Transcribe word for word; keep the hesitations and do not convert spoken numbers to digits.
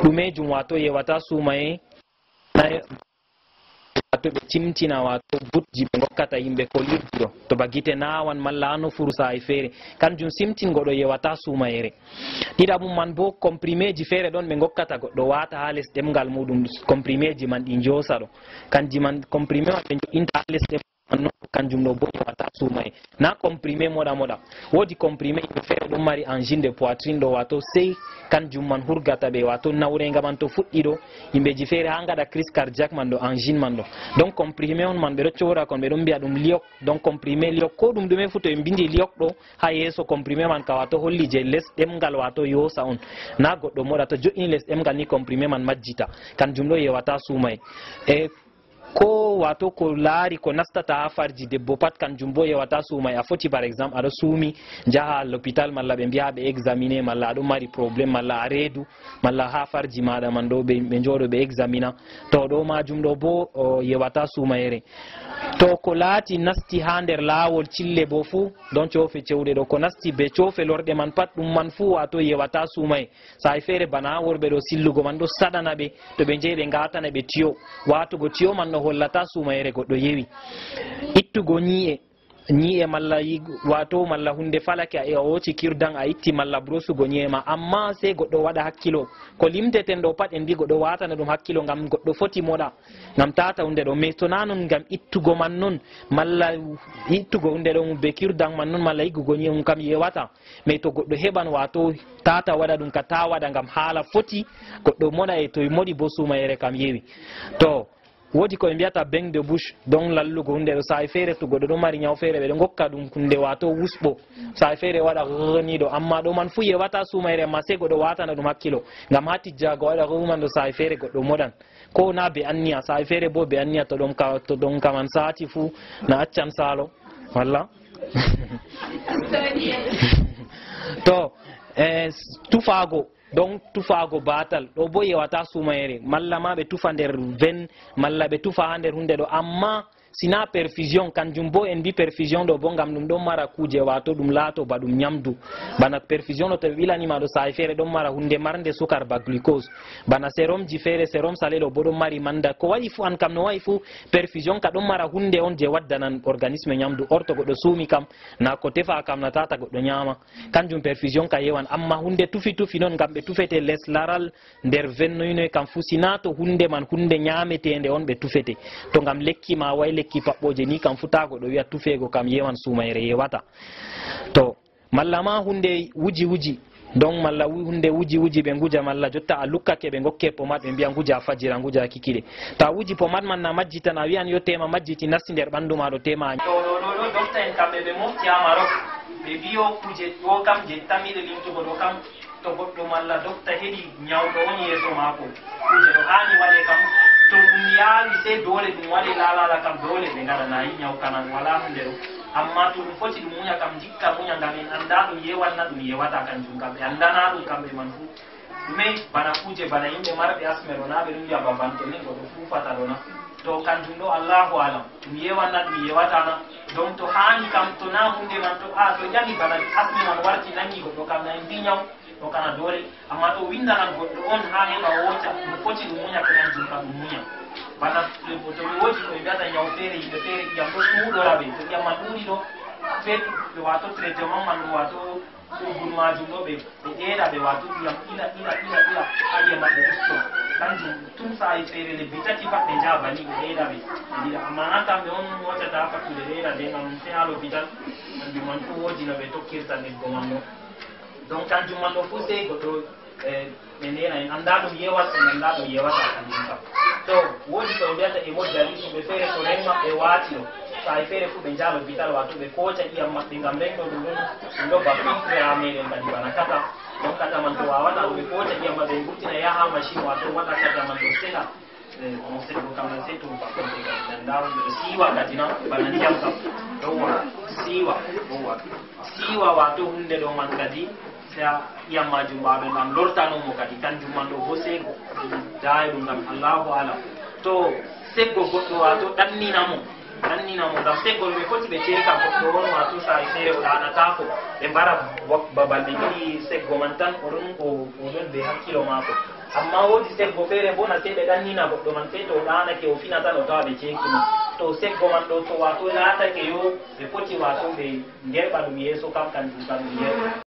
Ɗumeejum wato yewata suumaye, na wato ɓe cimtina wato gutji ɓe ngokkata yimɓe ko lirdi ɗo. To ba gite nawan malla ha nofuru saa'i feere. Kanjum simtingo ɗo yewata suumayere. Ɗiɗaɓum man bo, komprimeji feere ɗon ɓe ngokkata goɗɗo wata ha les ɗemgal muɗum, komprimeji man ɗi njosa ɗo. Kanji man komprime man ɓe jo'inta ha les ɗemgal man non, kanjum ɗo bo yewata suumaye. Na komprime moɗa moɗa. Wodi komprime yimɓe feere ɗon mari angine de poitrine ɗo, wato sei kanjum man hurgata ɓe, wato nawrenga man to fuɗɗi ɗo, yimɓeji feere ha ngaɗa crise cardiaque man ɗo, angine man ɗo. Donc komprime on man ɓe ɗo cora kon, ɓe ɗon mbi'a ɗum liok. Donc komprime liok, ko ɗum ɗume fu to en bindi liok ɗo ha yeeso, komprime man ka wato holli je les ɗemgal wato yosa on. Na goɗɗo moɗa, to jo'ini les ɗemgal ni komprime man majjita. Kanjum ɗo yewata suumaye. E ko wato ko laari ko nastata ha farji debbo pat, kanjum bo yewata suumaye. A foti, par exemple, aɗo suumi, njaha l'hôpital malla ɓe mbiya ɓe examine, malla aɗo mari problème, malla a reedu, malla ha farji maɗa man ɗo ɓe, ɓe njooɗo ɓe examina. To ɗo majum ɗo bo o yewata suumayere. To ko laati nasti ha nder laawol cille bo fu, ɗon coofe cewɗe ɗo, ko nasti be coofe lorɗe man pat, ɗum man fu wato yewata suumaye. Saa'i feere bana ha worɓe ɗo, sillugo man ɗo saɗana ɓe, to ɓe njehi ɓe ngatana ɓe tiyo. Watugo tiyo man no hollata suumayere goɗɗo yewi. Ittugo nyi'e, nyi'e malla yig-, wato malla hunde falake a, a hoci kirdan a itti malla brosugo nyi'e ma, amma sei goɗɗo waɗa hakkilo. Ko limteten ɗo pat en mbi goɗɗo watana ɗum hakkilo ngam goɗɗo foti moɗa, ngam tata hunde ɗo. Mais to na non ngam ittugo man non, malla ittugo hunde ɗo be kirdan man non, malla yiggugo nyi'e mum kam yewata. Mais to goɗɗo heɓan wato tata waɗa ɗum ka ta waɗa ngam hala foti, goɗɗo moɗa e to moɗi bo suumayere kam yewi. To, wodi ko ɓe mbiyata bain de bouche, donc lallugo hunde ɗo, saa'i feere to goɗɗo ɗo mari nyaw feere, ɓe ɗo ngokka ɗum hunde wato wusɓo. Saa'i feere waɗa rrrr ni ɗo, amma ɗo man fu yewata suumayere, amma sei goɗɗo watana ɗum hakkilo. Ngam ha tijjago waɗa rrrr man ɗo, saa'i feere goɗɗo moɗan. Ko na be anniya, saa'i feere bo be anniya to ɗon ka, to ɗon kaman sati fu na accan salo. Walla? To, eh, s-, tufago. Donc tufaago baatal, ɗo bo yewata suumayere, malla ma ɓe tufa nder ven, malla ɓe tufa ha nder hunde ɗo, amma sina perfusion, kanjum bo en mbi perfusion ɗo bo ngam ɗum ɗon mara kuje, wato ɗum laato ba ɗum nyamdu. Bana perfusion ɗo to ɓe ɓilani ma ɗo saa'i feere ɗon mara hunde marnde sukar ba glucose. Bana serumji feere, serum salé ɗo bo ɗon mari manda. Ko waɗi fu an kam no waɗi fu, perfusion ka ɗon mara hunde on je waddanan organisme nyamdu. Or to goɗɗo suumi kam, na ko tefa kam na tata goɗɗo nyama. Kanjum perfusion ka yewan, amma hunde tufi tufi non ngam ɓe tufete les laral nder vennoynoy kam fu, sina to hunde man hunde nyametende on ɓe tufete. To ngam lekki ma way lekki paɓɓoje ni kam fu ta goɗɗo wi'a tufego kam yewan suumayere yewata. To, malla ma hunde wuji wuji, donc malla wu-, hunde wuji wuji ɓe nguja malla jotta a lukkake ɓe ngokke pomade ɓe mbi'a nguja fajira, nguja kikiɗe. To a wuji pomade man na majjitan a wi'an yo tema majjiti nasti nder ɓandu ma ɗo tema a. Ɗo, ɗo, ɗo, ɗo, dokta en kamɓe ɓe mofti ha Maroc. Ɓe mbi yo kuje ɗo kam je tammiɗe limtugo ɗo kam, to goɗɗo malla dokta heɗi nyawɗo on yeeso maako, kuje ɗo haani waɗe kam, to ɗum yaawi sey doole ɗum waɗe laalala kam, doole ɓe ngaɗanayi nyaw kanan, wala hunde ɗo. Amma to ɗum foti ɗum munya kam, ndikka munya ngam en annda ɗum yewan na ɗum yewata kanjum kam, ɓe anndana ɗum kamɓe man fuu. Ɗume bana kuuje bana yimɓe marɓe asme ɗo na ɓe ɗum wi'a babanto ni goɗɗo fuufata ɗo na? To kanjum ɗo Allahu alam, ɗum yewan na ɗum yewata na? Donc to haani kam, to na hunde man to, a to ƴami bana asme man warti nangi goɗɗo kam na en mbi nyaw, ɗo kana doole, amma to windanan goɗɗo on ha heɓa wooca, ɗum foti ɗum munya ko kanjum kam ɗum munya. Bana to mi woodi ko ɓe mbiyata nyaw feere, yimɓe feere ƴiyam ɗo ɗuuɗora ɓe, to ƴiyam man ɗuuɗi ɗo, feti ɓe wato traitement man ɗo wato ɗum gun majum ɗo ɓe, ɓe ɗeeɗa ɓe wato ƴiyam ila, ila, ila, ila, ha ƴiyam maɓɓe usto. Kanjum tun saa'i feere lebbi tati pat ɓe njaha banni ɓe ɗeeɗa ɓe, ɓe ɗiɗa. Amma na kamɓe on mootata fattude ɗeeɗa de ngam sey ha lopital, kanjum man fu woodi no ɓe tokkirta leggo man ɗo. Donc kanjum man ɗo fu sey goɗɗo, eh, ɓe ndeena en annda ɗum yewat, en annda ɗum yewata kanjum kam. To woodi ko ɓe mbiyata e moddalis, yimɓe feere ko reng maɓɓe waati ɗo. Saa'i feere fu ɓe njaha lopital, wato ɓe kooca ƴiyam maɓɓe ngam reng ɗo ɗum ɗon, ɗum ɗo ba filtre ha meɗen kadi bana kata. Donc kata man to wawata ɗo ɓe kooca ƴiyam maɓɓe, ɓe ngurtina yaha ha machine wato waɗa kata man ɗo seɗa. Eh, mo seɗɗo kam na sey to bakkonde kam nda ɗum ɗo siiwa kadi na bana ndiyam kam. Yowwa, siiwa, yowwa. Siiwa wato hunde ɗo man kadi. Sey a ƴiyam majum ɓaaɗo ngam lortano mo kadi, kanjum man ɗo bo sey daayo ɗum ngam Allahu alam. To seggo goɗɗo wato ɗannina mo, Annina mo ngam seggol ɓe foti ɓe ceeka goɗɗo on, waato saa'i feere o ɗaanataako. Ɓe mbara wa- ba balɗe ɗiɗi seggo man tan, o ɗon o o ɗon bee hakkilo maako. Ammaa woodi seggo feere boo na sey ɓe ɗannina goɗɗo man, sey to o ɗaanake o fina tan o tawa ɓe ceeki mo. To seggo man ɗo to waato laatake yo ɓe foti waato ɓe ngerɓa ɗum yeeso kam, kanjum kam ɓe ngerɓa.